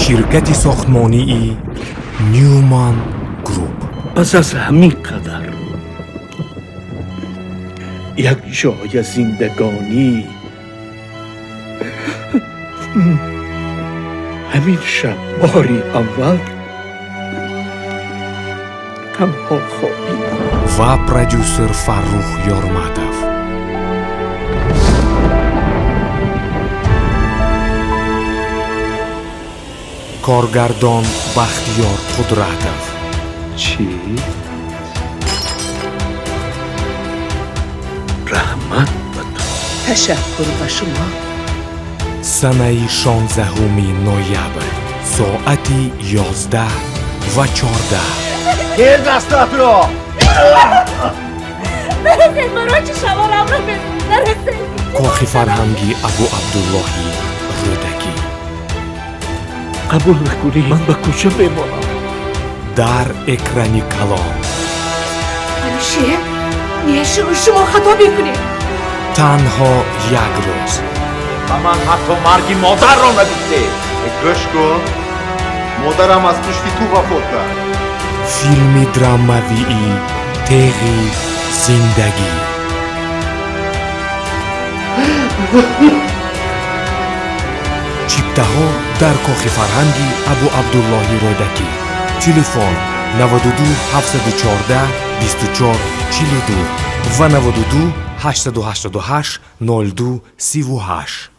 Ширкати сохтмонии Ньюман Груп. Пас аз ҳамин қадар як ҷоя зиндагонӣ, ҳамин шаб бори аввал танҳо хобидам. Ва продюсер Фаррух Ёрматов. Коргардон Бахтиёр Қудратов. Чӣ? Раҳмат ба ту. Ташаккур ба шумо. Санаи 16 ноябр, соати 11 ва 14. Гир дастатро! Нарасед, маро чӣ шаворамро нарасед. Кохи фарҳанги Абу Абдуллоҳи Рӯдакӣ. Қабул накунӣ, ман ба кӯча мемонам. Дар экрани калон. Алишер, не, шумо хато мекунед. Танҳо як рӯз. Ба ман ҳатто марги модарро нагуфтед. Гӯш кун, модарам аз пушти ту вафот кард. Филми драмавии «Теғи зиндагӣ». Чиптаҳо дар кохи фарҳанги Абу Абдуллоҳи Рӯдакӣ. Телефон 92 714 24 42 ва 92 888 02 38.